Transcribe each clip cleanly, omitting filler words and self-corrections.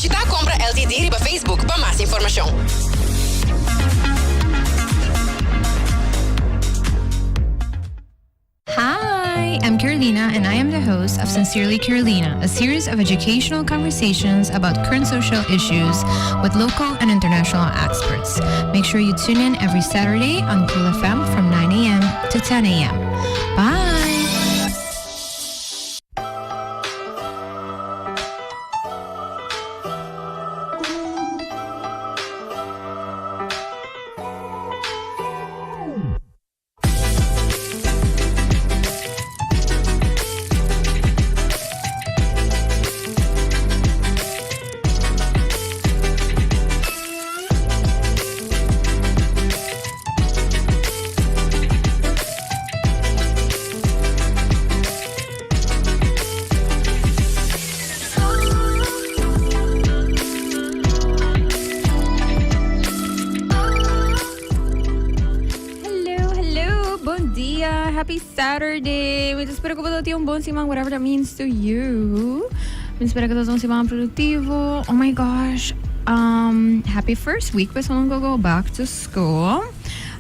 Bishita Compra LTD riba Facebook pa mas informacion. Hi, I'm Carolina, and I am the host of Sincerely Carolina, a series of educational conversations about current social issues with local and international experts. Make sure you tune in every Saturday on Cool FM from 9 a.m. to 10 a.m. Bye! Hello, hello, bon dia, happy Saturday. Mi ta spera ku bo tin un bon siman, whatever that means to you. Mi ta spera ku ta un siman produktivo. Oh my gosh, um, happy first week personan ku go back to school.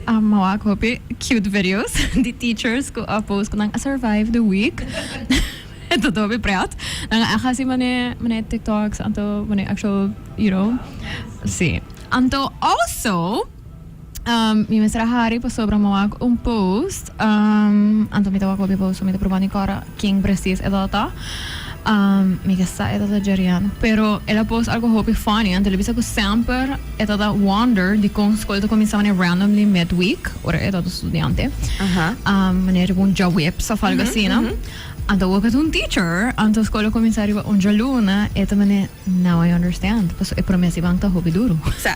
Um, mi a wak hopi cute videos di teachers ku a post ku nan a survive the week. E ta hopi pret. Nan a hasi mane, mane TikToks anto mane actual, you know, si. Anto also, um, mi mester a hari pasobra mi a wak un post, um, anto mi ta wak hopi post, so mi ta proba nikora ken precies e tabata. Um, mi ke sa e tabata Jerian, pero el a post algo hopi funny, anto el a bisa ku semper e tabata wonder dikon skol ta kuminsá manera randomly midweek, ora e tabata studiante. Um, manera riba un djaweps of algo asina. Anto wak ta un teacher, anto skol a kuminsá riba un djaluna, e ta manera, Now I understand, paso e promé siman ta hopi duru. Sa.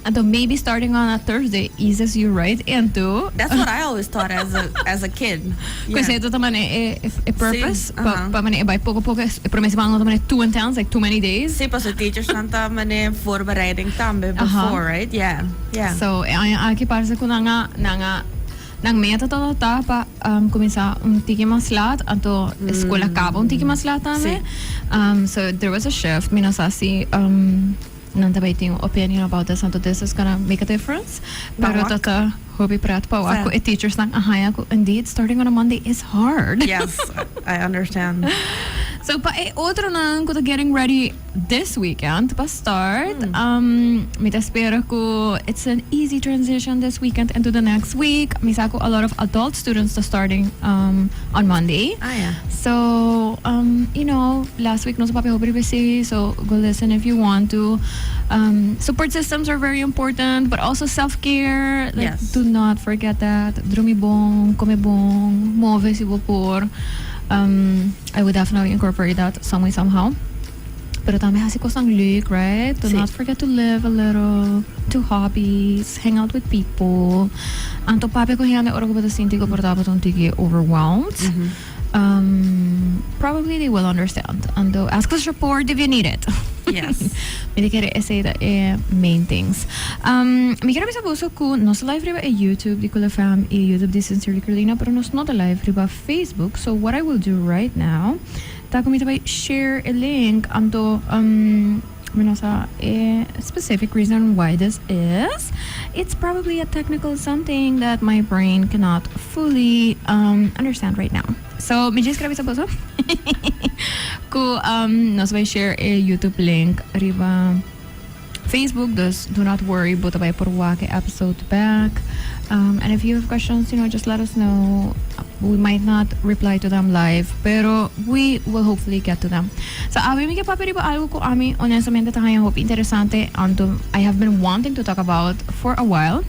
Anto maybe starting on a Thursday eases you right into. That's what I always thought as a as a kid. Ku esei ta manera e e purpose pa pa manera e bai poko poko e promé siman no ta manera too intense, like too many days. Sí, paso teachers nan ta manera voorbereiding tambe before, right? Yeah, yeah. So e aña aki parse ku nan a nan a Nan meta tabata ta pa cuminsa un tiki mas laat, anto e school a caba un tiki mas laat tambe. So there was a shift. Mi no sa si nan ta bay tin un opinion about this, anto this is gonna make a difference. Pero ta ta hopi pret pa wak cu e teachers nan a haya cu indeed starting on a Monday is hard. Yes, I understand. So pa e otronan cu ta getting ready this weekend pa start, mi ta spera cu it's an easy transition this weekend into the next week. Mi sa cu a lot of adult students ta starting on Monday. Ah, yeah. So, you know, last week nos a papia hopi riba esey, so go listen if you want to. Support systems are very important, but also self care. Like, do not forget that. Drumi bon, come bon, move si bo por. I would definitely incorporate that some way somehow. Pero tambe hasi cosnan leuk, right? Do not forget to live a little, do hobbies, hang out with people. Anto papia cu hende ora cu bo ta sinti cu por ta bo ta un tiki overwhelmed. Probably they will understand. Anto ask for support if you need it. Yes. Mi ta kere esey ta e main things. Mi kier a bisa boso cu nos ta live riba e YouTube di Cool FM y YouTube di Sincerely Carolina, pero nos no ta live riba Facebook. So what I will do right now ta cu mi ta bay share e link anto mi no sa e specific reason why this is. It's probably a technical something that my brain cannot fully understand right now. So mi djis kier a bisa boso cu nos bay share e YouTube link riba Facebook, dus do not worry, bo ta bay por wak e episode back. And if you have questions, you know, just let us know. We might not reply to them live, pero we will hopefully get to them. So awe mi ke papia riba algo ku ami honestamente ta haña hopi interesante, anto I have been wanting to talk about for a while,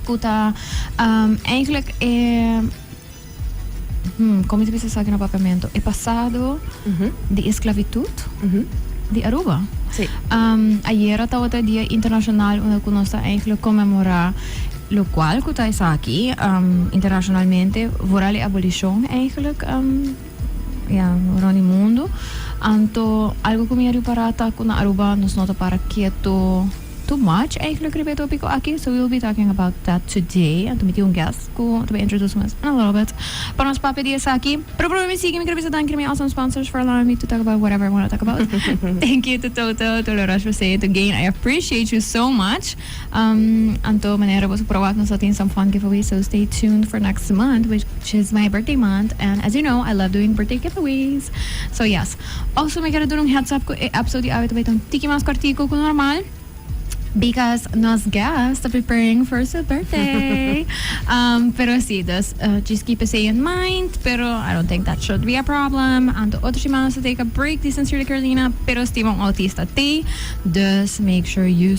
ku ta eigenlijk e, Kon mi ta bisa esaki na papiamento? E pasado di esclavitud di Aruba. Sí. Ayera tabata e dia internacional unda cu nos ta eigenlijk conmemora locual cu ta esaki internacionalmente, vooral e abolicion eigenlijk, ya, rond di mundo. Anto algo cu mi a ripara ta cu na Aruba nos no ta para keto. too much eigenlijk riba e topico aki, so we will be talking about that today. Anto mi tin un guest cu ta bay introduce mes in a little bit pa nos papia di esaki. Pero prome mi sigui, mi quier bisa danki na mi awesome sponsors for allowing me to talk about whatever I wanna talk about. Thank you to Toto, to La Roche-Posay, to Gain. I appreciate you so much. Anto manera boso por a wak, nos a tin some fun giveaways, so stay tuned for next month, which is my birthday month, and as you know, I love doing birthday giveaways. So yes. Also mi quier duna un heads up cu e episode di awe ta bay ta un tiki mas cortico cu normal because nos guest ta preparing for su birthday. Pero si, dus just keep esey in mind, pero I don't think that should be a problem. Anto otro siman nos ta take a break di Sincerely Carolina, pero Steven Autista t'ey, dus make sure you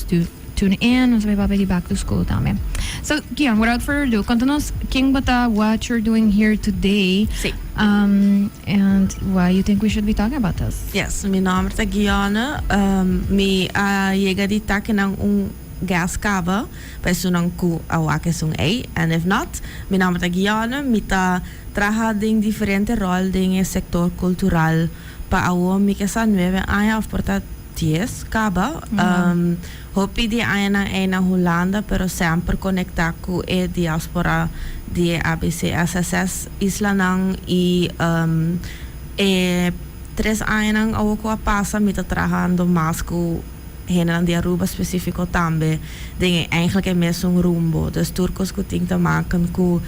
tune in. Nos ta bay papia di back to school tambe. So, Guion, without further ado, conta nos ken bo ta, what you're doing here today. Si. And why you think we should be talking about this. Yes, mi nomber ta Guione. Mi a yega di ta kinan un guest caba pa esunnan cu a wak esun ey. And if not, mi nomber ta Guione. Mi ta traha den diferente rol den e sector cultural pa awo mi ke sa 9 aña of por ta 10 caba. Hopi di añanan ey na Hulanda, pero semper conecta cu e diaspora di e ABC SSS islanan y e 3 añanan awo cu a pasa mi ta trahando mas cu hendenan di Aruba specifico tambe den eigenlijk e mesun rumbo. Dus tur cos cu tin te maken cu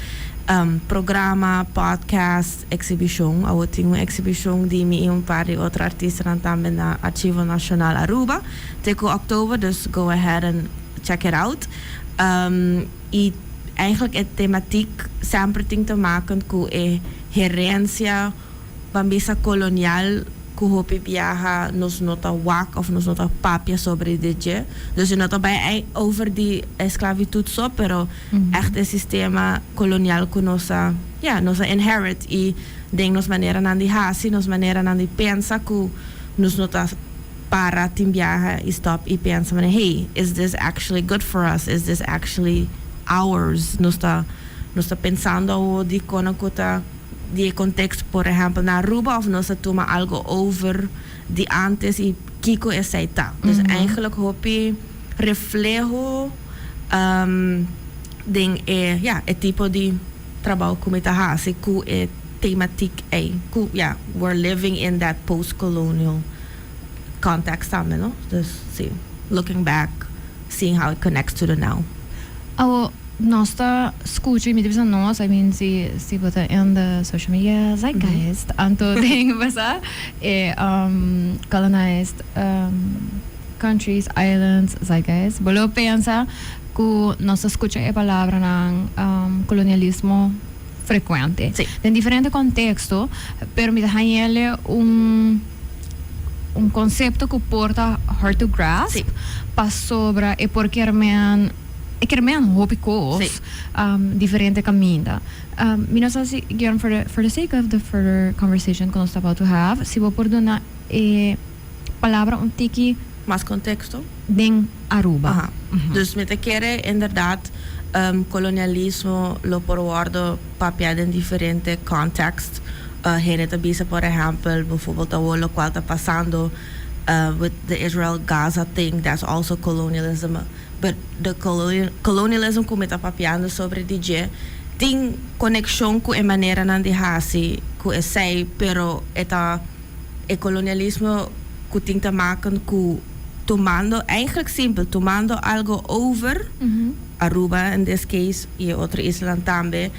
programa, podcast, exhibicion. Awo tin un exhibicion di mi y un par di otro artistanan tambe na Archivo Nacional Aruba te cu october, dus go ahead and check it out. Y eigenlijk e thematiek semper tin te maken cu e herencia, ban bisa, colonial cu hopi biaha nos no ta wak of nos no ta papia sobre dje. Dus no ta bay over di esclavitud so, pero echt e sistema colonial cu nos a, ja, nos a inherit y den nos maneranan di hasi, nos maneranan di pensa cu nos no ta para tin biaha y stop y pensa, "Hey, is this actually good for us? Is this actually ours?" Nos ta pensando di con cu ta di contexto, por ehempel, na Aruba, of nos ta tuma algo over di antes y kico esey ta. Dus eigenlijk hopi refleho den e, ja, e tipo di trabou cu mi ta hasi cu e thematiek ey. Cu, ja, we're living in that post-colonial context tambe, no? Dus si, looking back, seeing how it connects to the now. Oh, nos ta scucha, mi ta nos, I mean, si bo ta in the social media zeitgeist, anto tin basa, e colonized countries, islands, zeitgeist. Bo lo pensa cu nos ta scucha e palabranan colonialismo frecuente. Den diferente contexto, pero mi ta hañ'e un concepto cu por ta hard to grasp pasobra e por kiermen e kiermen hopi cos diferente caminda. Mi no sa si, Guion, for the sake of the further conversation cu nos about to have, si bo por duna e palabra un tiki mas contexto den Aruba. Dus mi ta kere inderdaad colonialismo lo por wordo papia den diferente context. Hende ta bisa, por ehempel, bijvoorbeeld awo locual ta pasando with the Israel-Gaza thing, that's also colonialism. But the colonialism cu mi ta papiando sobre dje tin conexion cu e maneranan di hasi cu esey, pero e ta e colonialismo cu tin te maken cu tumando, eigenlijk simpel, tumando algo over, Aruba in this case y otro isla tambe,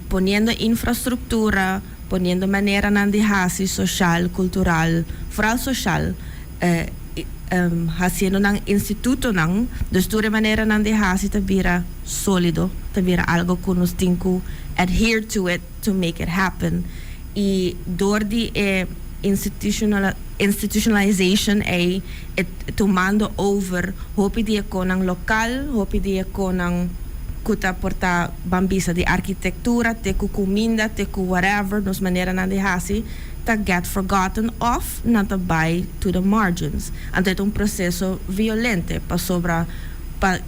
poniendo infrastructura, poniendo maneranan di hasi social, cultural, vooral social, haciendo nan institutonan, dus tur maneranan di hasi ta bira solido, ta bira algo cu nos tin cu adhere to it to make it happen. Y door di institutionalization ey tumando over hopi di cosnan local, hopi di cosnan cu ta por ta, ban bisa, di arquitectura, te cu cuminda, te cu whatever, nos maneranan di hasi, ta get forgotten of nan ta bay to the margins. Anto e un proceso violento pasobra pa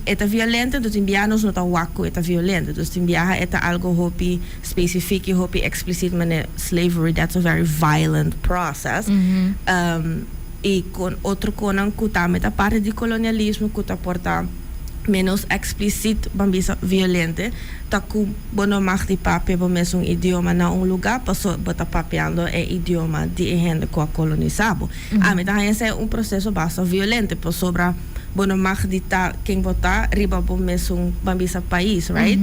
e ta violento, anto tin biaha nos no ta wak cu e ta violento. Dus tin biaha e ta algo hopi specific y hopi explicit, manera slavery, that's a very violent process. Y cu otro cosnan cu tambe ta parti di colonialismo, cu ta por ta menos explícito, ban bisa, violento, ta cu bo no mag di papia bo mesun idioma na un lugar, paso bo ta papiando e idioma di hende cu a colonisa bo. Ami ta haya un proceso basta violento, pasobra bo no mag di ta ken bo ta riba bo mesun, ban bisa, pais, right?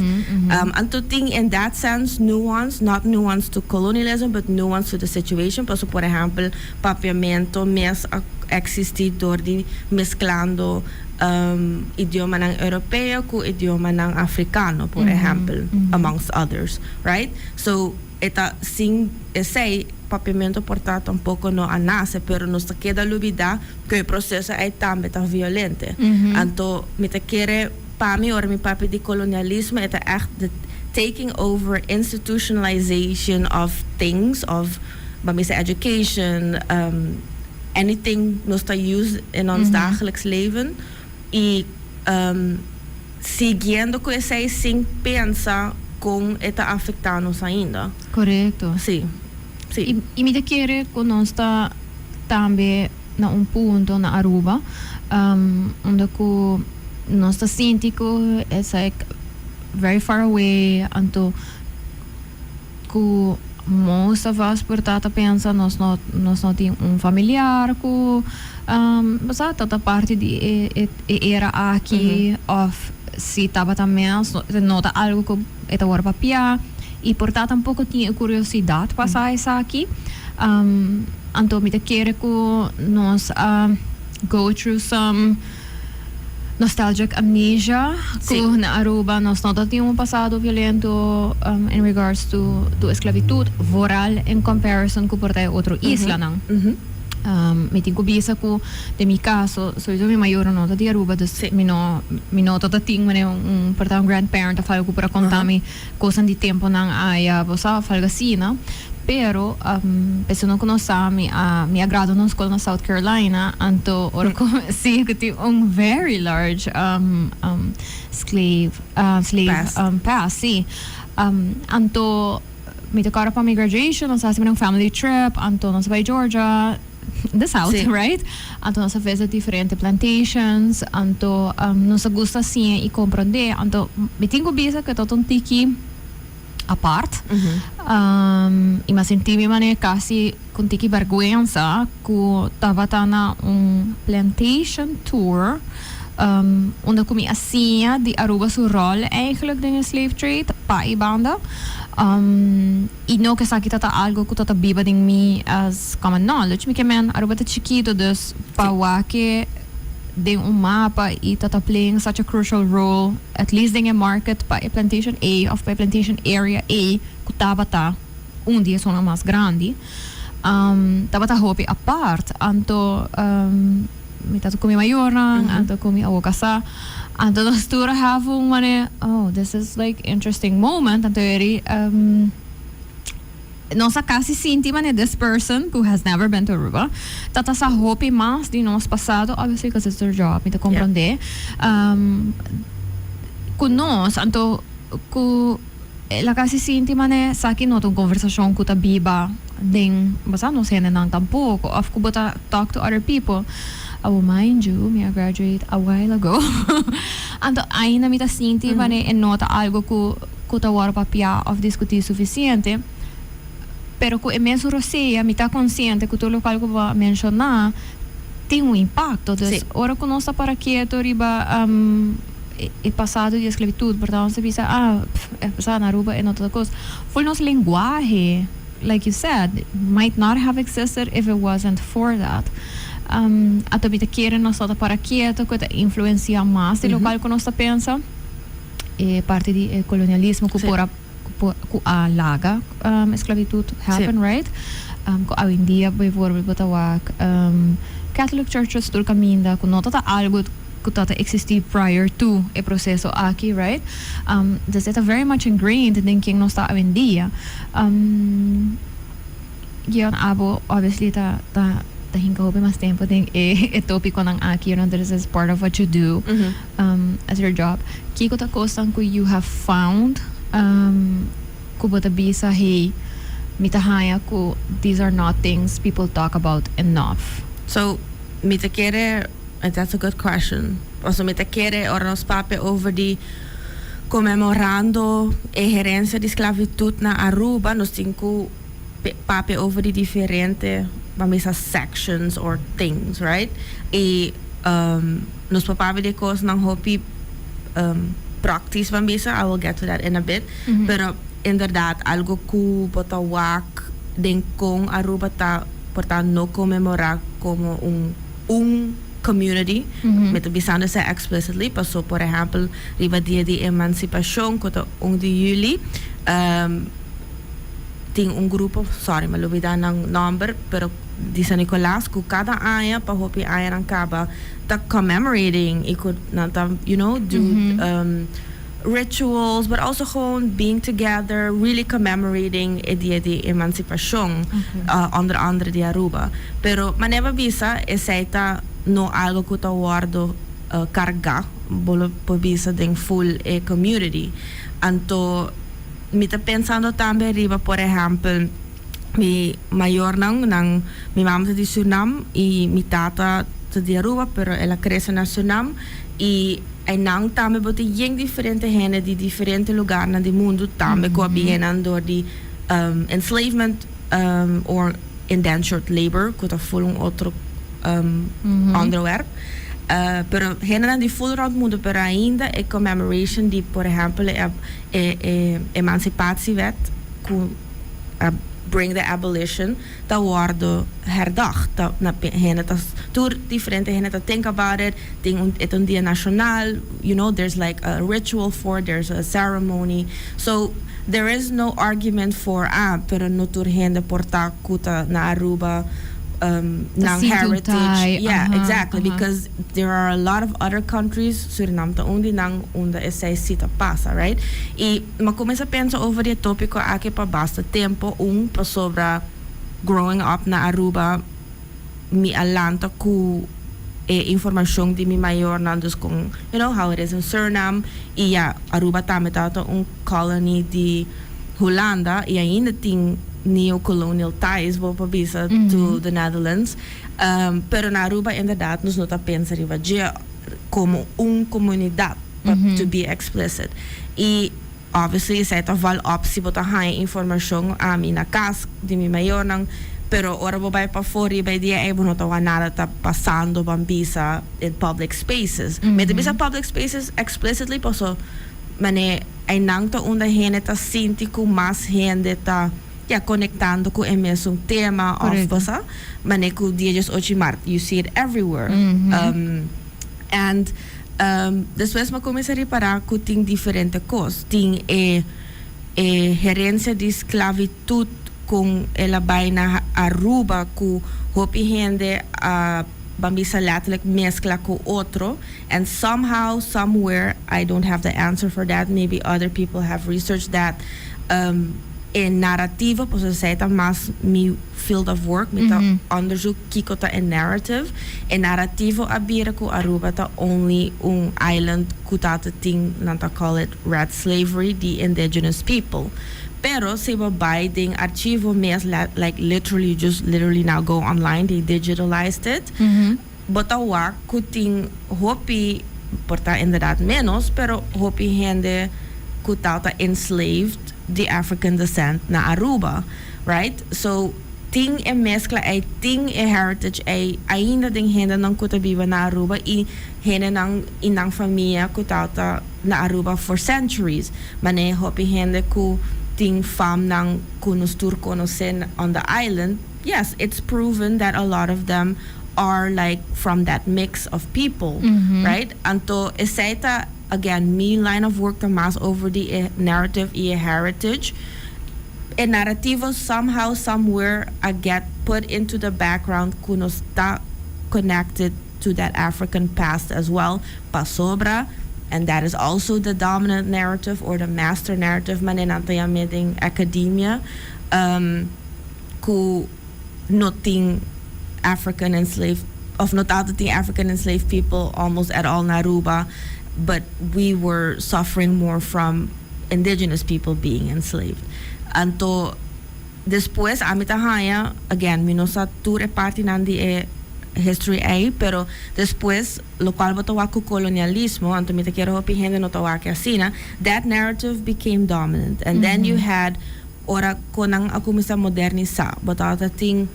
And to think in that sense, nuance, not nuance to colonialism, but nuance to the situation. Paso, por ehempel, Papiamento mes a existi door di mesclando idiomanan Europeo cu idiomanan Africano, por ehempel, amongst others, right? So, e ta sin esey, Papiamento por ta tampoco no a nace, pero nos ta keda lubida cu e proceso ey tambe ta violento. Anto, mi ta kere, pa mi, ora mi papia di colonialismo, e ta echt the taking over, institutionalization of things, of, ban bisa, education, anything nos ta use in ons dagelijks leven y siguiendo cu esey sin pensa con e ta afecta nos ainda. Corecto. Si. Y mi ta kere cu nos ta tambe na un punto na Aruba unda cu nos ta sinti cu it's like very far away, anto cu most of us por ta pensa nos no tin un familiar cu sa ta parti di e era aki, of si tabata mes, no ta algo cu e ta wordo papia y por ta tampoco tin e curiosidad pa sa esaki. Anto mi ta kere cu nos go through some nostalgic amnesia cu na Aruba nos no tin un pasado violento in regards to esclavitud, vooral in comparison cu por ta otro islanan. Mi tin cu bisa cu den mi caso, sowieso mi mayor no ta di Aruba, dus mi no ta tin un por ta un grandparent of algo pa conta mi cos di temponan aya, bo sa, of algo asina, pero pessoa no conoce mi a gradua na scol na South Carolina, anto ora si cu tin un very large slave past. Past, si. Anto mi ta pa mi graduation nos a haci un family trip, anto nos a bay Georgia, the South, right? Anto nos a visit diferente plantations, anto nos a gusta asina y comprende, anto mi tin cu bisa cu ta un tiki apart. Y mi a sinti mi manera casi cu tiki berguensa cu tabata na un plantation tour unda cu mi a siña di Aruba su rol eigenlijk den slave trade pa e banda. Y no cu esaki ta algo cu ta biba den mi as common knowledge. Mi kiermen, Aruba ta chikito, dus pa wak den un mapa y ta playing such a crucial role, at least den a market pa e plantation A of pa e plantation area A cu tabata un di e zona mas grandi. Tabata hopi apart, anto mi tata cu mi mayornan, anto cu mi awo casa, anto nos tur have un mane, "Oh, this is like interesting moment." Anto eri nos a casi sinti mane this person who has never been to Aruba tata sa hopi mas di nos pasado, obviously because it's their job, mi ta comprende cu nos. Anto cu el a casi sinti mane esaki no ta un conversacion cu ta biba den, basta, nos hendenan tampoco, of cu bo ta talk to other people. I will mind you, mi a graduate a while ago, anto ainda mi ta sinti mane e no ta algo cu ta wordo papia of discuti suficiente, pero cu e mesun rosea mi ta consciente cu tur loke cu bo a menciona tin un impacto. Dus ora cu nos ta para keto riba e pasado di esclavitud, por nos ta bisa, "Ah, pf, na Aruba e no ta cos." Full nos lenguahe, like you said, might not have existed if it wasn't for that. Anto mi ta kere nos ta para keto cu ta influencia mas di loke cu nos ta pensa. E parti di colonialismo cu por a cu a laga esclavitud happen, right? Cu awendia bijvoorbeeld bo ta wak Catholic churches tur caminda, cu no ta algo cu ta existi prior to e proceso aki, right? Dus e ta very much ingrained den ken nos ta awendia. Gian, abo obviously ta hinca hopi mas tempo den e topiconan aki, this is part of what you do as your job. Kiko ta cosnan cu you have found cu bo ta bisa, "Hey, mi ta haya cu these are not things people talk about enough"? So, Mi ta kere, that's a good question. Also, mi ta kere ora nos papia over di conmemorando e herencia di sclavitud na Aruba, nos tin cu papia over di diferente, ban bisa, sections or things, right? Y nos por papia di cosnan hopi practisch, ban bisa, I will get to that in a bit. Pero inderdaad, algo cu bo ta wak den con Aruba ta por ta no conmemora como un community. Mi ta bisando esey explicitly, paso, por ehempel, riba Dia di Emancipacion, cu ta 1 di juli, tin un grupo, sorry, mi a lubida nan nomber, pero di San Nicolas, cu cada aña, pa hopi añanan caba, ta commemorating y cu nan ta do rituals, but also gewoon being together, really commemorating e Dia di Emancipacion, onder andere di Aruba. Pero manera bisa, esey ta no algo cu ta wordo carga, bo por bisa, den full e community. Anto, mi ta pensando tambe riba, por ehempel, mi mayornan, nan, mi mama ta di Surinam y mi tata ta di Aruba, pero el a crece na Surinam y nan tambe bo tin yen diferente hende di diferente lugarnan di mundo tambe cu a bin door di enslavement or indentured labor, cu ta full un otro onderwerp. Pero hendenan di full rond mundo, pero ainda e commemoration di, por ehempel, e Emancipatiewet cu bring the abolition, ta wordo herdacht. Ta na hende ta tur diferente hende ta think about it. Tin un, e un dia nacional, there's like a ritual for, there's a ceremony. So there is no argument for, ah, pero no tur hende por ta cu ta na Aruba nan heritage. Yeah, exactly, because there are a lot of other countries, Suriname ta un di nan, unda esey si ta pasa, right? Y m'a cuminsa pensa over e topico aki pa basta tempo, un pasobra growing up na Aruba, mi a lanta cu e informacion di mi mayornan, dus con how it is in Suriname y ja, Aruba tambe ta un colony di Hulanda y ainda tin neo-colonial ties, bo por bisa, to the Netherlands. Pero na Aruba inderdaad nos no ta pensa riba dje como un comunidad, to be explicit. Y obviously esey ta val op si bo ta haya informacion ami na cas di mi mayornan, pero ora bo bay pafo riba e dia ey, bo no ta nada ta pasando, ban bisa, in public spaces. Mi ta bisa public spaces explicitly paso mane einan ta unda hende ta sinti cu mas hende ta, ja, conectando cu e mesun tema of cosa. Mane cu dia 18 maart, you see it everywhere. And despues mi a cuminsa ripara cu tin diferente cos. Tin e herencia di sclavitud cu el a bay na Aruba, cu hopi hende a, ban bisa, letterlijk mescla cu otro, and somehow, somewhere, I don't have the answer for that, maybe other people have researched that, e narrativa, pues esey ta mas mi field of work, mi ta onderzoek kiko ta e narrative. E narrativa a bira cu Aruba ta only un island cu ta tin, nan ta call it red slavery, the indigenous people. Pero si bo bay den archivo mes, like literally, just literally now go online, they digitalized it. Bo ta wak cu tin hopi, por ta inderdaad menos, pero hopi hende cu ta enslaved di African descent na Aruba, right? So tin e mescla ey, tin e heritage ey ainda den hendenan cu ta biba na Aruba y hendenan y nan famia cu ta na Aruba for centuries. Mane hopi hende cu tin famnan cu nos tur conoce on the island. Yes, it's proven that a lot of them are like from that mix of people, right? Anto esey ta, again, mi line of work ta mas over the narrative y heritage. E narrativa somehow, somewhere, a get put into the background cu nos ta connected to that African past as well, pasobra, and that is also the dominant narrative or the master narrative, manera nan ta yam'e den academia, cu no tin African enslaved of no tin African enslaved people almost at all na Aruba, but we were suffering more from indigenous people being enslaved. Anto despues ami ta haya, again, mi no sa tur e partinan di e history ei, pero despues locual bo ta wak cu colonialismo, anto mi ta kere hopi hende no ta wak asina, that narrative became dominant. And then you had ora cu nan a cuminsa modernisa, bo tabata tin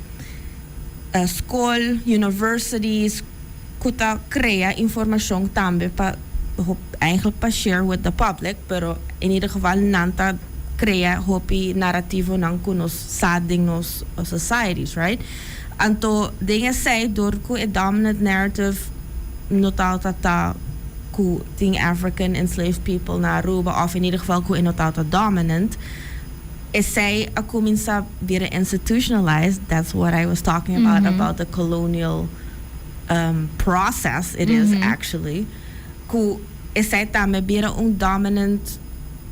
school, universities cu ta crea informacion tambe pa eigenlijk pa share with the public, pero in ieder geval nan ta crea hopi narrativonan cu nos sa den nos societies, right? Anto den esey, door cu e dominant narrative no tabata ta cu tin African enslaved people na Aruba, of in ieder geval cu e no tabata dominant, esey a cuminsa bira institutionalized. That's what I was talking about, about the colonial process it is actually, cu esey tambe bira un dominant,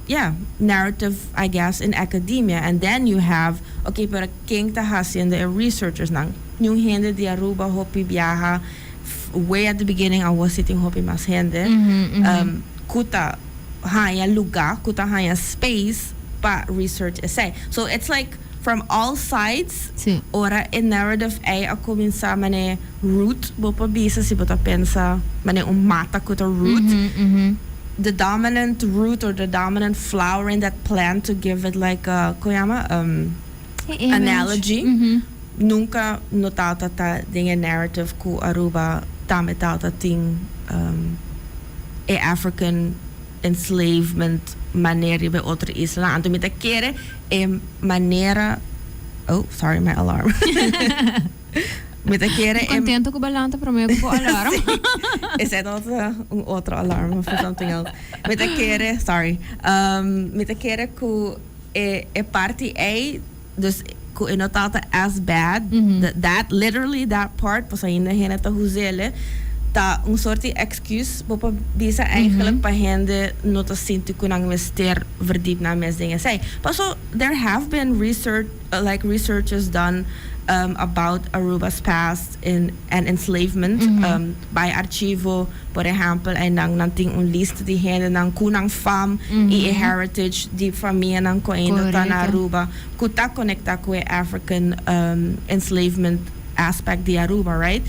yeah, narrative, I guess, in academia. And then you have, okay, pero ken ta haciendo e researchers nan? Ningun hende di Aruba hopi biaha, way at the beginning I was sitting hopi mas hende cu ta haya lugar, cu ta haya space pa research esey. So it's like from all sides, ora e narrative ei a cuminsa mane root, bo por bisa, si bo ta pensa mane un mata cu ta root, the dominant root or the dominant flower in that plant, to give it like a, con yama, Image. Analogy, nunca no tabata ta den e narrative cu Aruba tambe tabata tin e African enslavement manera riba e otro isla. Anto mi ta kere e manera, oh, sorry, my alarm. Mi ta kere e Contento cu bo a lanta prome cu alarm. Esey tabata un otro alarm for something else. Mi ta kere, sorry. Mi ta kere cu e parti ei, dus cu e no tabata as bad, that literally that part, pues ainda hende ta us'ele, ta un soort di excuse, bo por bisa eigenlijk, pa hende no ta sinti cu nan mester verdiep nan mes den esey. Paso there have been research, like researches done about Aruba's past in and enslavement by archivo, por ehempel, en nan tin un lista di hendenan cu nan fam y e heritage di famianan cu ainda ta na Aruba, cu ta conecta cu e African enslavement aspect di Aruba, right?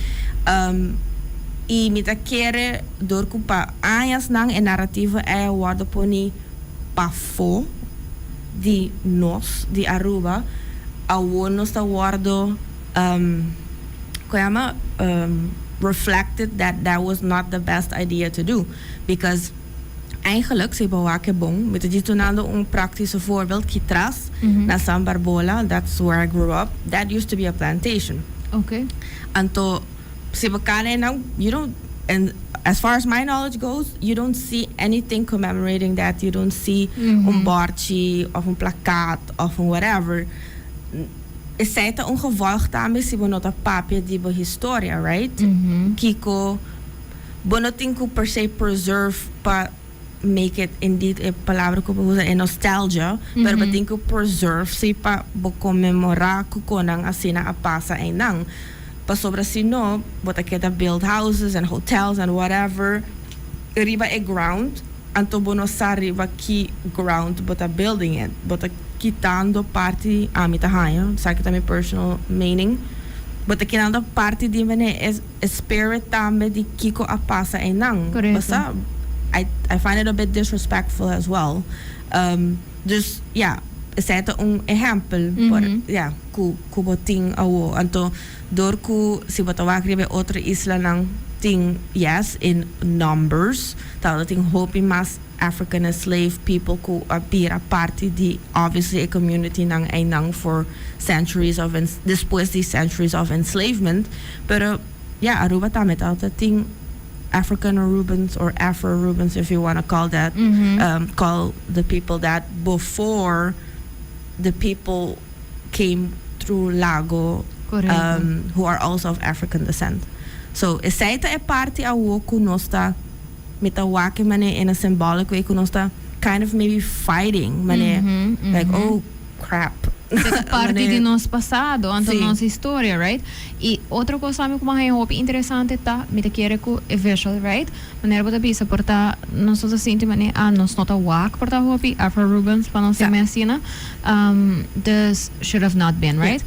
Y mi ta kere, door cu pa añanan e narrativa ei a wordo poni pafo di nos, di Aruba, awor nos ta wordo con yama, reflected that that was not the best idea to do, because eigenlijk, si bo wak bon, mi ta dunando un practisch voorbeeld, aki tras, na San Barbola, that's where I grew up, that used to be a plantation. Anto, si bo now, you don't, and as far as my knowledge goes, you don't see anything commemorating that. You don't see un borchi of un plakkaat of un whatever. Esey ta un gevolg tambe si bo no ta papia di bo historia, right? Kiko, bo no tin cu per se preserve pa make it indeed e palabra cu bo usa e nostalgia, pero bo tin cu preserve si pa bo conmemora cu cosnan asina a pasa einan. Pasobra si no, bo ta keda build houses and hotels and whatever riba e ground, anto bo no sa riba ki ground bo ta building it. Bo ta kitando parti, ami ta haya, sa cu ta mi personal meaning. Bo ta kitando parti di mane e spirit tambe di kiko a pasa einan. Basta, I find it a bit disrespectful as well. Dus ja, esey ta un ehempel por, ja, cu bo tin awo. Anto door cu si bo ta wak riba otro islanan tin, yes, in numbers, tal tin hopi mas African enslaved people cu a bira parti di obviously a community nan einan for centuries of despues di centuries of enslavement, pero yeah, Aruba tambe tabata tin African Arubans or Afro Arubans, if you want to call that, call the people that before the people came through Lago, who are also of African descent. So esey ta e parti awo cu nos ta, mi ta wak mane in a symbolic way cu nos ta kind of maybe fighting mane like, "Oh crap." Ta parti di nos pasado, anto nos historia, right? Y otro cos tambe cu mi hopi interesante ta, mi ta kere cu e visual, right? Manera bo ta bisa, por ta nos ta sinti mane, ah, nos no ta wak por ta hopi Afro Arubans pa nos yama asina. This should have not been, right?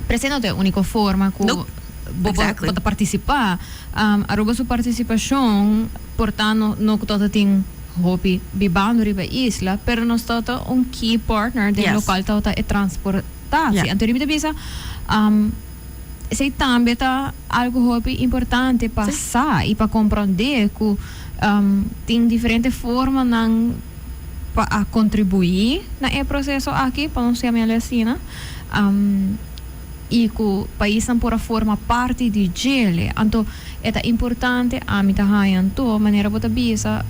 Pero esey no ta e unico forma cu Nope. bo bo ta participa. Aruba su participacion por ta no no cu tabata tin hopi bibando riba e isla, pero nos tabata un key partner den locual tabata e transportatie. Anto riba ta bisa esey tambe ta algo hopi importante pa sa y pa comprende cu tin diferente formanan pa a contribui na e proceso aki, pa nos yam'el asina. I ku paisnan por a forma parti di djele. Anto e ta importante, ami ta haña anto, manera bo ta bisa,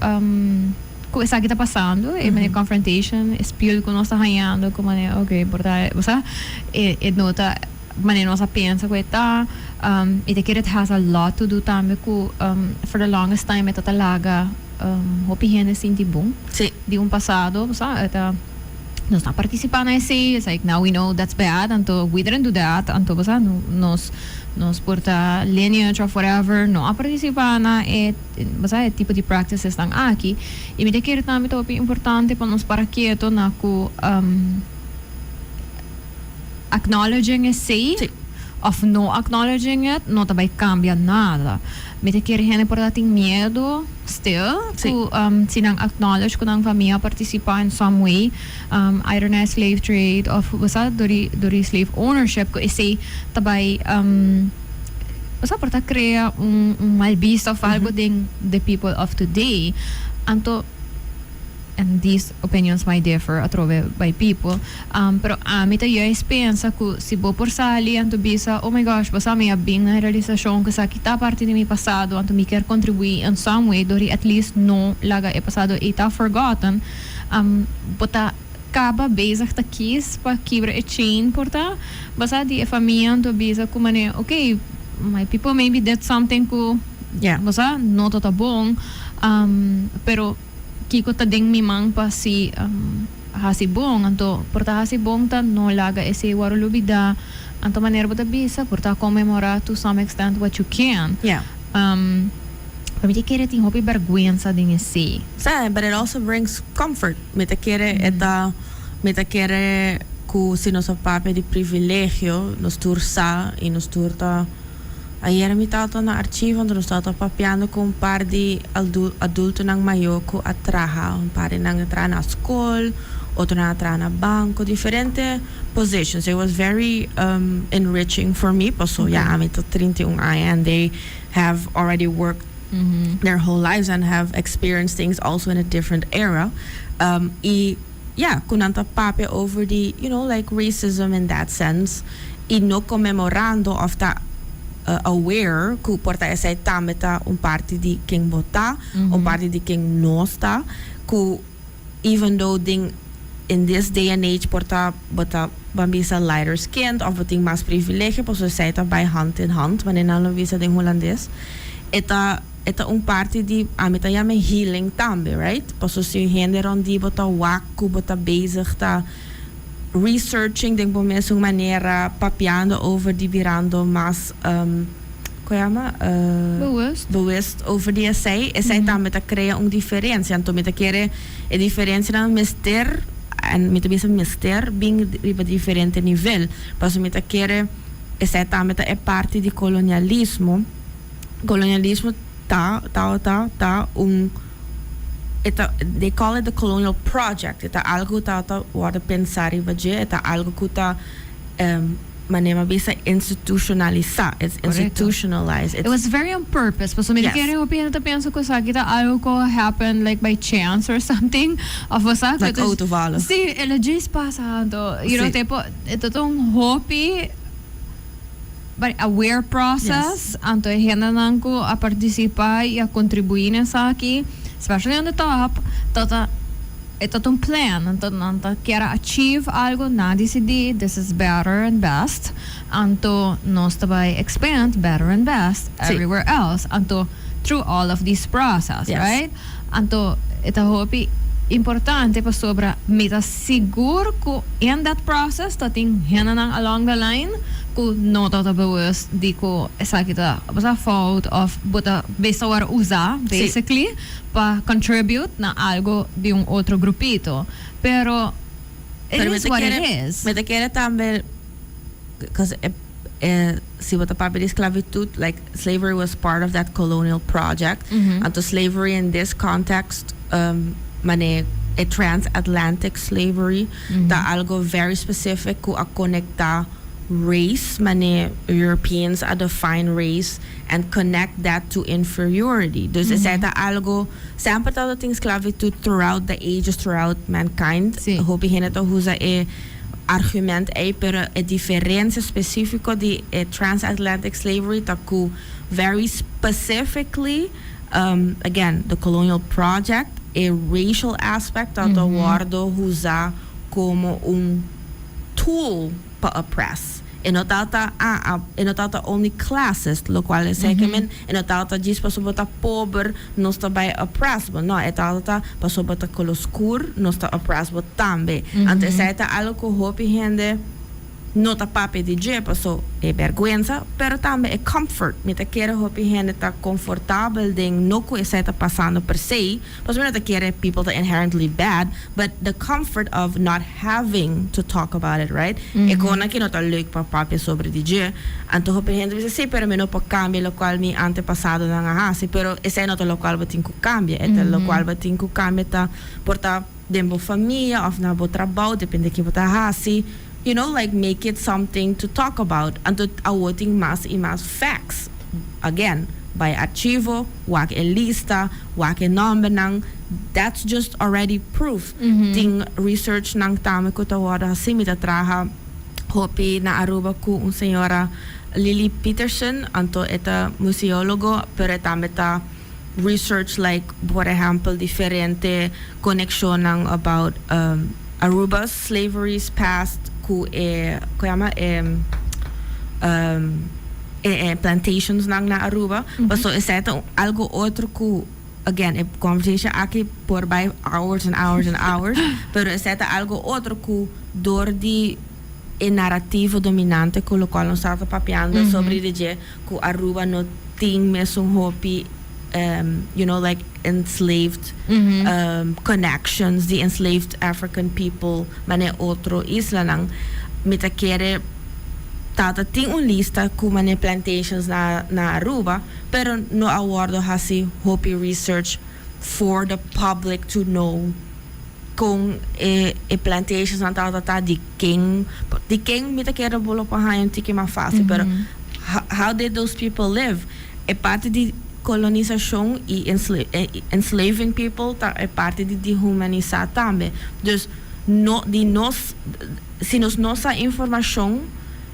ku esaki ta pasando, e manera confrontation, e spiel ku nos ta hañando ku manera ok por ta, bo sa, e e no ta manera nos a pensa ku e ta. I ta kere it has a lot to do tambe ku for the longest time e ta ta laga hopi hende sinti bon di un pasado, bo sa, e ta. Nos no a participa na esey, it's like now we know that's bad, anto we didn't do that, anto bo sa nos nos por ta lineage of whatever no a participa na e bo sa e tipo di practices nan aki, y mi ta kere tambe ta hopi importante pa nos para keto na cu acknowledging esey of no acknowledging it no ta bay cambia nada. Mi ta kere hende por ta tin miedo still ku si nan acknowledge ku nan famia a participa in some way, either na e slave trade of bo sa dor di dor di slave ownership ku esei ta bai bo sa por ta krea un un mal bista of algo den the people of today. Anto and these opinions might differ atrobe by people, pero ami ta juist pensa ku si bo por sali anto bisa, oh my gosh, bo sa mi a bin na e realisashon ku esaki ta parti di mi pasado, anto mi kier kontribuí in some way dor di at least no laga e pasado ei ta forgotten, bo ta kaba bezig ta kies pa kibra e chain por ta, bo sa di e famia anto bisa ku manera, okay, my people maybe did something ku bo sa no ta ta bon, pero. Kiko ta den mi man pa si hasi bon? Anto, por ta hasi bon ta no laga esei wòrdu lubidá. Anto manera bo ta bisa, por ta konmemorá to some extent what you can. Pero mi ta kere tin hopi bèrgwensa den esei. Sa, but it also brings comfort. Mi ta kere e ta, mi ta kere ku si nos a papia di privilegio, nos tur sa i nos tur ta. Ayera mi tabata na archivo anto nos tabata papiando ku un par di adultonan mayor ku a traha. Un par di nan a traha na skol, otronan a traha na banko, diferente positions. It was very enriching for me paso ya ami ta 31 aña and they have already worked their whole lives and have experienced things also in a different era. I ya, ku nan ta papia over di, you know, like racism in that sense. I no konmemorando òf ta aware ku por ta esei tambe ta un parti di ken bo ta, un parti di ken nos ta, ku even though den in this day and age por ta bo ta ban bisa lighter skinned òf bo tin mas privilegio pasobra esei ta bai hand in hand manera nan lo bisa den hulandes e ta e ta un parti di ami ta yama healing tambe, right? Pasobra si un hende rònt di bo ta wak ku bo ta bezig ta researching den bo mesun manera, papiando over di birando mas, con yama? Bewust. Bewust over di esey. Esey tambe ta crea un diferencia. Anto mi ta kere e diferencianan mester, en mi ta bisa mester, bin riba diferente nivel. Pasobra mi ta kere esey tambe ta e parti di colonialismo. Colonialismo ta, ta, ta un. E ta, they call it the colonial project, e ta algo ku ta ta wòrdu pensá riba dje, e ta algo ku ta manera mi a bisa institutionalisá, it's institutionalized. It was very on purpose, pasobra mi ta kere hopi hende ta pensa ku esaki ta algo ku happen like by chance or something, of bo sa. Like oh toevallig. Si, el a djis pasa anto, you know, tipo, e ta ta un hopi. But aware process, anto e hendenan ku a partisipá i a kontribuí na esaki, especially on the top, ta ta e ta ta un plan, anto nan ta kier a achieve algo, nan a disidí this is better and best, anto nos ta bai expand better and best everywhere else, anto through all of this process, right? Anto e ta hopi importante pasobra mi ta sigur ku in that process ta tin hendenan along the line ku no ta ta bewust di ku esaki ta bo sa fout of bo ta bes ta wòrdu usa basically pa contribute na algo di un otro grupito pero it Pero mi is ta what it kere is. mi ta kere tambe cause e. Si bo ta papia di esclavitud, like slavery was part of that colonial project. Anto slavery in this context, mane e transatlantic slavery, ta algo very specific cu a conecta race, mane Europeans a define race and connect that to inferiority. Dus esey ta algo, semper tabatin esclavitud throughout the ages, throughout mankind. Hopi hende ta usa e argument ey, pero e diferencia specifico di e transatlantic slavery ta cu very specifically, again, the colonial project, e racial aspect ta wordo usa como un tool pa oppress. E no ta e no ta only classist, locual esey ke men e no ta djis pasobra bo ta pober nos ta bay oppress bo. No, e ta pasobra bo ta color scur nos ta oppress bo tambe. Anto esey ta algo cu hopi hende no ta papia di dje paso e berguensa, pero tambe e comfort. Mi ta kere hopi hende ta comfortabel den no cu esey ta pasando per se, pasobra mi no ta kere people ta inherently bad, but the comfort of not having to talk about it, right? E cosnan cu no ta leuk pa papia sobre di dje. Anto hopi hende bisa, "Si, pero mi no por cambia locual mi antepasadonan a haci." Pero esey no ta locual bo tin cu cambia. E ta locual bo tin cu cambia ta por ta den bo famia of na bo trabou, depende kico bo ta haci. Like make it something to talk about. Anto awo tin mas y mas facts. Again, bay archivo, wak e lista, wak e nombernan. That's just already proof. Tin research nan tambe cu ta wordo haci. Mi ta traha hopi na Aruba cu un señora, Lily Peterson, anto e ta museologo, pero e tambe ta research like, por ehempel, diferente conexionnan about Aruba's slavery's past cu e, con yama e, e plantations nan na Aruba. So esey ta algo otro cu, again, e conversation aki por bay hours and hours and hours, pero esey ta algo otro cu door di e narrativa dominante cu locual nos ta papiando sobre di dje cu Aruba no tin mesun hopi like enslaved connections, the enslaved African people mane otro islanan. Mi ta kere tata tin un lista cu mane plantations na Aruba, pero no a wordo haci hopi research for the public to know con e plantations nan tata ta di ken. Mi ta kere bo lo por haya un tiki mas facil, pero how did those people live? E parti di colonisacion y enslaving people ta e parti di dehumanisa tambe. Dus no di nos, si nos no sa informacion,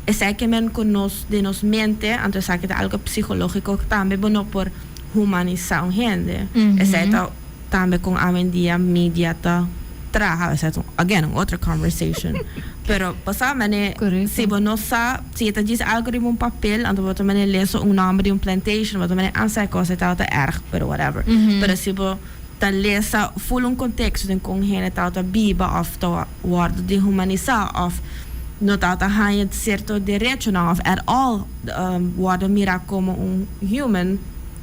esey ke men cu nos den nos mente, anto esaki ta algo psicologico tambe, bo no por humanisa un hende. Esey ta tambe con awendia media ta traha. Esey ta, again, un otro conversation, pero pasa mane si bo no sa, si ta djis algo riba un papel, anto bo ta mane lesa un nomber di un plantation, bo ta mane ansa cos ta ta erg, pero whatever. Pero si bo ta lesa full un contexto den con hende ta biba of ta wordo dehumanisa of no ta haya cierto derechonan of at all wordo mira como un human,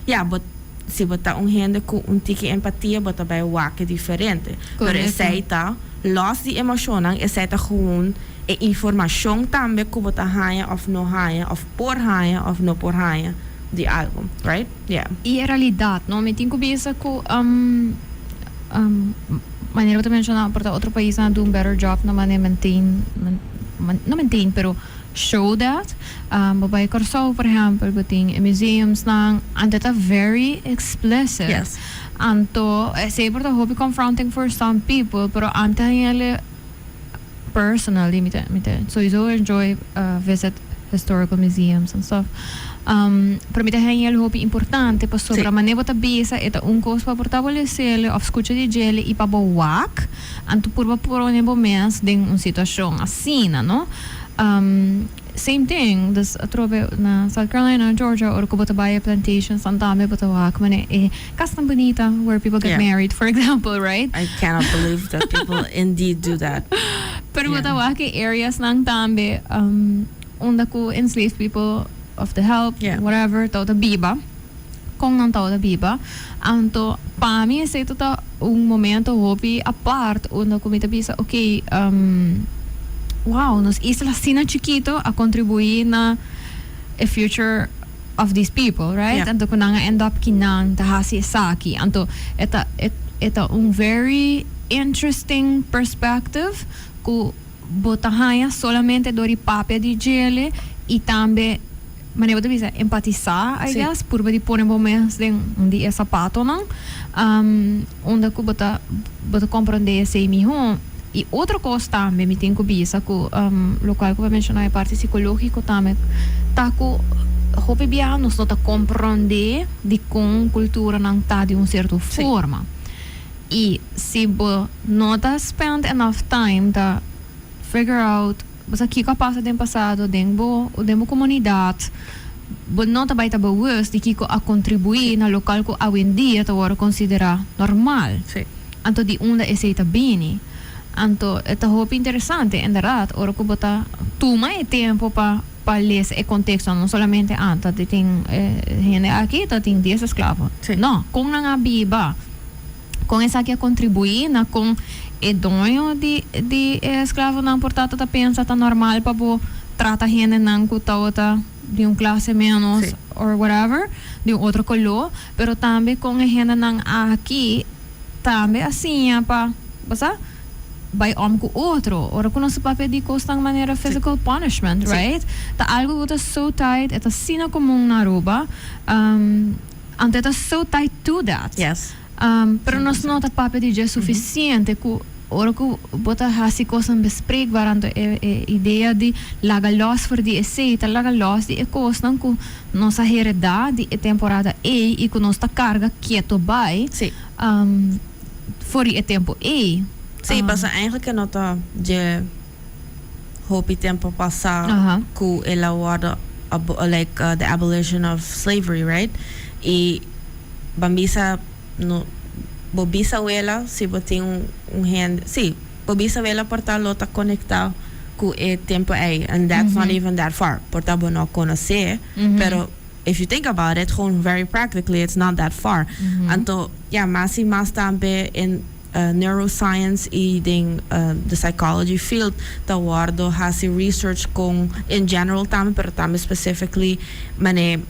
ja, but si bo ta un hende cu un tiki empatia, bo ta bay wak diferente. Pero esey ta los di emocionnan, esey ta gewoon e informacion tambe cu bo ta haya of no haya of por haya of no por haya di algo, right? Yeah. E realidad, no? Mi tin cu bisa cu manera bo ta menciona, por otro paisnan do un better job na manera maintain, no maintain, pero show that. Bay Corsou, por ehempel, bo tin museums nan, and ta very explicit. Anto, esey por ta hopi confronting for some people, pero anto hele personally, mi ta sowieso enjoy visit historical museums and stuff. Pero mi ta haña hopi importante pasobra manera bo ta bisa e ta un cos pa por ta bo lesele of scucha di djele y pa bo wak, anto purba pone bo mes den un situacion asina, no? Same thing, dus atrobe na South Carolina, Georgia, ora cu bo ta bay plantations, anto tambe bo ta wak mane e casnan bunita where people get married, for example, right? I cannot believe that people indeed do that. Pero bo ta wak e areas nan tambe unda cu enslaved people of the help, whatever, ta biba. Con nan ta biba. Anto, pa mi esey ta un momento hopi apart unda cu mi ta bisa, okay, wow, nos isla asina chikito a contribui na e future of these people, right? Yeah. Anto ku nan a end up kinan ta hasi esaki. Anto e ta un very interesting perspective ku bo ta haña solamente dor di papia di djele i tambe manera bo ta bisa empatisá, I guess, purba di pone bo mes den un di e sapatonan, unda ku bo ta komprondé esei mihó. I otro kos tambe mi tin ku bisa ku lokual ku bo a menshoná, e parti sikológiko tambe, ta ku hopi biaha nos no ta komprondé di kon kulturanan ta di un sierto forma. I si bo no ta spend enough time ta figure out bo sa kiko a pasa den pasado den bo komunidat, bo no ta bai ta bewust di kiko a kontribuí na lokual ku awendia ta wòrdu konsiderá normal. Anto di unda esei ta bini. Anto e ta hopi interesante, inderdaad, ora ku bo ta tuma e tempu pa lesa e konteksto, no solamente anta di tin hende aki ta tin 10 esklavo. No, kon nan a biba, kon esaki a kontribuí na kon e doño di e esklavonan por ta pensa ta normal pa bo trata hendenan ku tabata di un klase menos or whatever, di un otro koló, pero tambe kon e hendenan aki tambe a siña pa, bo sa, bai om ku otro. Ora ku nos papia di kosnan manera physical punishment, right? Ta algo ku ta so tied, e ta asina komun na Aruba. Anto e ta so tied to that. Pero nos no ta papia di dje sufisiente ku ora ku bo ta hasi kosnan bespreekbaar, anto e idea di laga los for di esei ta laga los di e kosnan ku nos a heredá di e temporada ei i ku nos ta karga keto bai for di e tempu ei. Sí, pasobra eigenlijk no ta dje hopi tempu pasá ku el a wòrdu like the abolition of slavery, right? I ban bisa no bo bisawela, si bo tin un hende, sí, bo bisawela por ta lo ta konektá ku e tempu ei, and that's not even that far. Por ta bo no konosé, pero if you think about it, gewoon very practically, it's not that far. Anto, ja, mas i mas tambe in neuroscience i den the psychology field ta wòrdu hasi research kon in general tambe, pero tambe specifically mane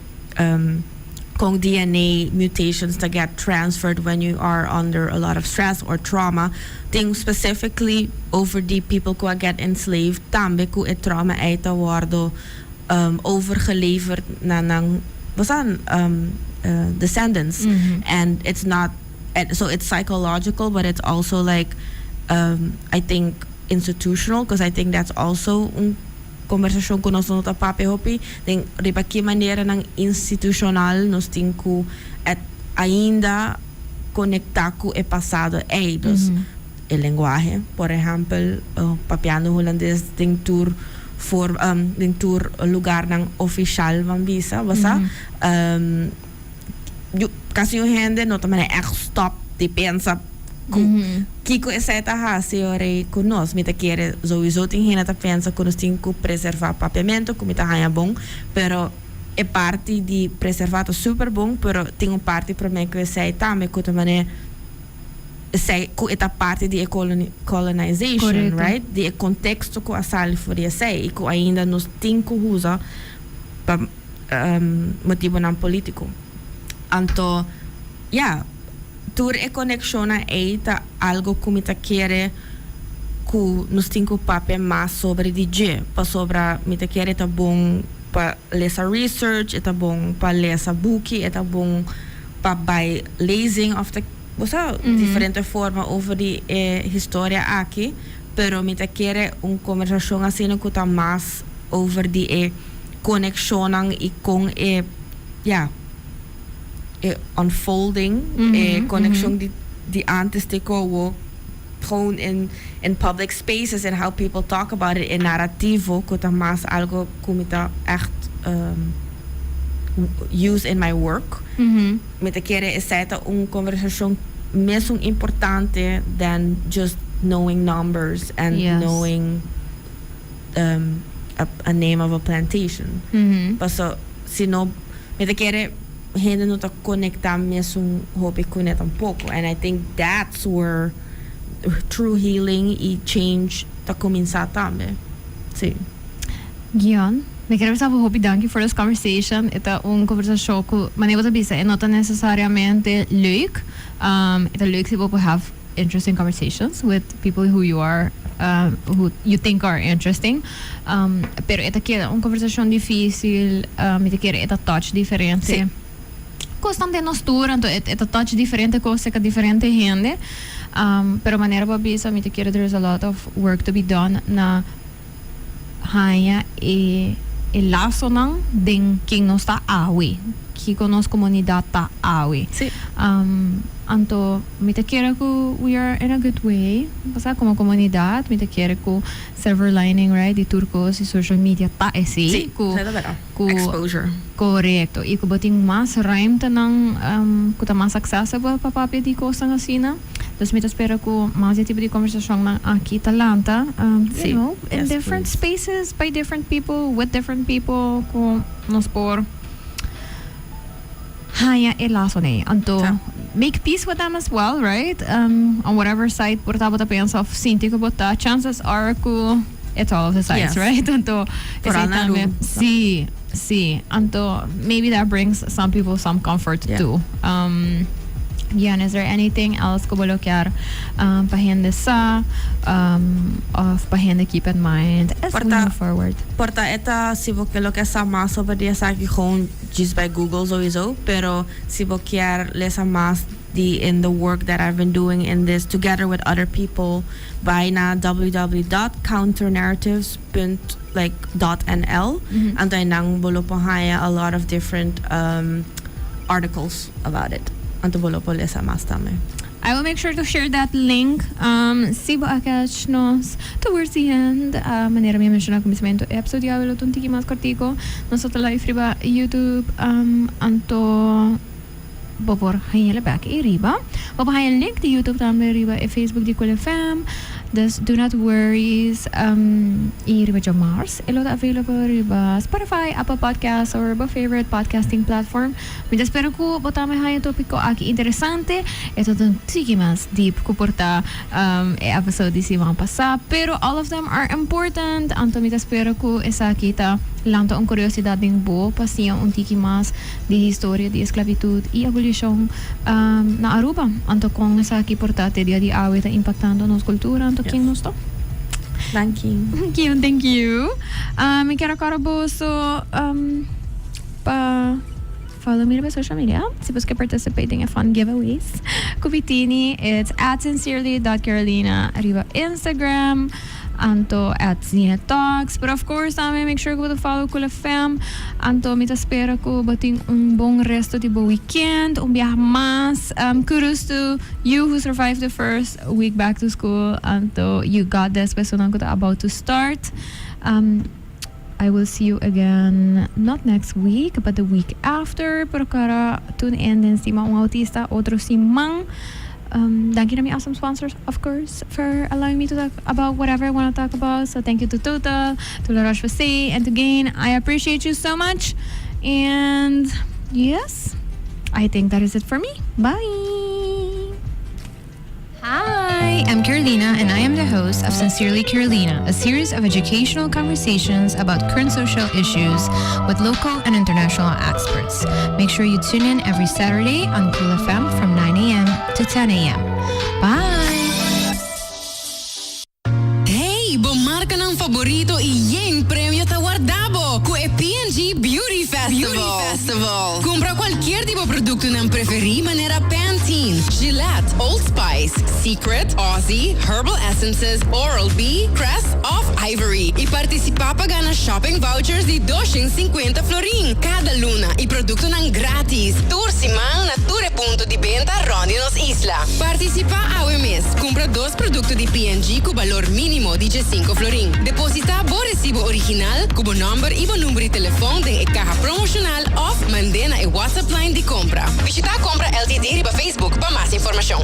kon DNA mutations ta get transferred when you are under a lot of stress or trauma. Tin specifically over di people ku a get enslaved tambe, ku e trauma ei ta wòrdu overgeleverd na nan basta descendants, and it's not and so it's psychological, but it's also like I think institutional, because I think that's also un kombersashon ku nos no ta papia hopi den riba ki maneranan institushonal nos tin ku et ainda konektá ku e pasado ei. Dus e lenguahe, por ehèmpel, papiando hulandes den tur for den tur lugarnan ofishal, ban bisa, basa kasi un hende no ta manera echt stop di pensa ku kiko esei ta hasi ora ku nos. Mi ta kere sowieso tin hende ta pensa ku nos tin ku preservá papiamentu, ku mi ta haña bon, pero e parti di preservá ta super bon, pero tin un parti promé ku esei tambe ku ta manera esei ku e ta parti di e colonization, right, di e konteksto ku a sali for di esei i ku ainda nos tin ku usa pa motibonan polítiko. Anto ya, tur e konekshonnan ei ta algo ku mi ta kere ku nos tin ku papia mas sobre di dje, pasobra mi ta kere ta bon pa lesa research, e ta bon pa lesa buki, e ta bon pa bai lezing òf ta bo sa diferente forma over di e historia aki, pero mi ta kere un kombersashon asina ku ta mas over di e konekshonnan i kon e, ya, e unfolding, e konekshon di antes te kowo gewoon in public spaces and how people talk about it, e narrativo ku ta mas algo ku mi ta echt use in my work. Mi ta kere esei ta un kombersashon mesun importante than just knowing numbers and knowing a name of a plantation. Paso si no, mi ta kere hende no ta konektá mesun hopi kuné tampoko. And I think that's where true healing i change ta kuminsá tambe. Sí. Guion. Mi kier bisa hopi danki for this conversation. E ta un conversacion cu manera bo ta bisa e no ta necesariamente leuk. E ta leuk si bo por have interesting conversations with people who you are who you think are interesting. Pero e ta keda un conversacion dificil. Mi ta kere e ta touch diferente cosnan den nos tur. Anto e ta touch diferente cos cerca diferente hende. Pero manera bo a bisa, mi ta kere there is a lot of work to be done na haña e e lasonan den ken nos ta awe, kiko nos komunidat ta awe. Anto mi ta kere ku we are in a good way, pasá komo komunidat mi ta kere ku silver lining, right, di tur kos di social media ta esei ku ku Exposure. Korekto, i ku bo tin mas ruimtenan ku ta mas accessible pa papia di kosnan asina. Dus mi ta spera ku mas di tipo di konversashonnan aki ta lanta, you know, in different spaces, by different people, with different people, ku nos por haña e lasonan ei. Anto, make peace with them as well, right? On whatever side por ta bo ta pensa òf sinti ku bo ta, chances are ku it's all of the sides, right? Anto, esei tambe, sí, sí. Anto, maybe that brings some people some comfort too. Bien, is there anything else ku bo lo kier pa hende sa of pa hende keep in mind as we move forward? Por ta e ta si bo ke lo ke sa mas over di esaki gewoon djis bai Google sowieso, pero si bo kier lesa mas di in the work that I've been doing in this together with other people bai na www dot counternarratives punt like dot nl anto einan bo lo por haña a lot of different articles about it anto bo lo por lesa mas tambe. I will make sure to share that link si bo a catch nos towards the end. Manera mi a menciona cuminsamentu e episode di awe lo ta un tiki mas cortico. Nos ta live riba YouTube anto bo por haña bek ei riba. Bo por haña link di YouTube tambe riba e Facebook di Cool FM. Dus do not worries. I riba djamars e lo ta available riba Spotify, Apple Podcasts or bo favorite podcasting platform. Mi ta spera ku bo tambe haña e topiko aki interesante. E ta un tiki mas deep ku por ta e episode di siman pasá. Pero all of them are important. Anto mi ta spera ku esaki ta lanta un kuriosidat den bo pa siña un tiki mas di historia di esclavitud y abolicion na Aruba. Anto con esaki por ta te dia di awe ta impactando nos cultura, anto ken nos ta? Danki. Thank you, thank you. Mi kier a cora boso pa follow mi riba social media si boso kier participate den e fun giveaways cu mi tini. It's @sincerely.carolina riba Instagram. Anto at Zina Talks. Pero of course tambe make sure ku bo ta follow Kula Fam. Anto mi ta spera ku bo tin un bon resto di bo weekend. Un biaha mas. Kudos to you who survived the first week back to school. Anto you got this personan ku ta about to start. I will see you again not next week but the week after. Pero kara tune in den Stima un Autista otro siman. Danki na mi awesome sponsors of course for allowing me to talk about whatever I wanna talk about. So thank you to Total, to La Roche-Posay and to Gain. I appreciate you so much. And yes, I think that is it for me. Bye! Hi, I'm Carolina and I am the host of Sincerely Carolina, a series of educational conversations about current social issues with local and international experts. Make sure you tune in every Saturday on Cool FM from 9 a.m. to 10 a.m. Bye! Hey, bo marcanan favorito y yen premio ta warda bo cu e P&G Beauty Festival. Cumpra cualkier di bo productonan preferi manera Pantene, Gillette, Old Spice, Secret, Aussie, Herbal Essences, Oral-B, Crest of Ivory y participa pa gana shopping vouchers di 250 florin cada luna y productonan gratis tur siman na tur e punto di benta rond di nos isla. Participa awe mes, cumpra dos producto di P&G cu balor minimo di 5 florin. Deposita bo recibo original cu bo nomber y bo number di telefon den e caha promocional of mande na e WhatsApp line di Compra. Bishita Compra LTD riba Facebook pa mas informacion.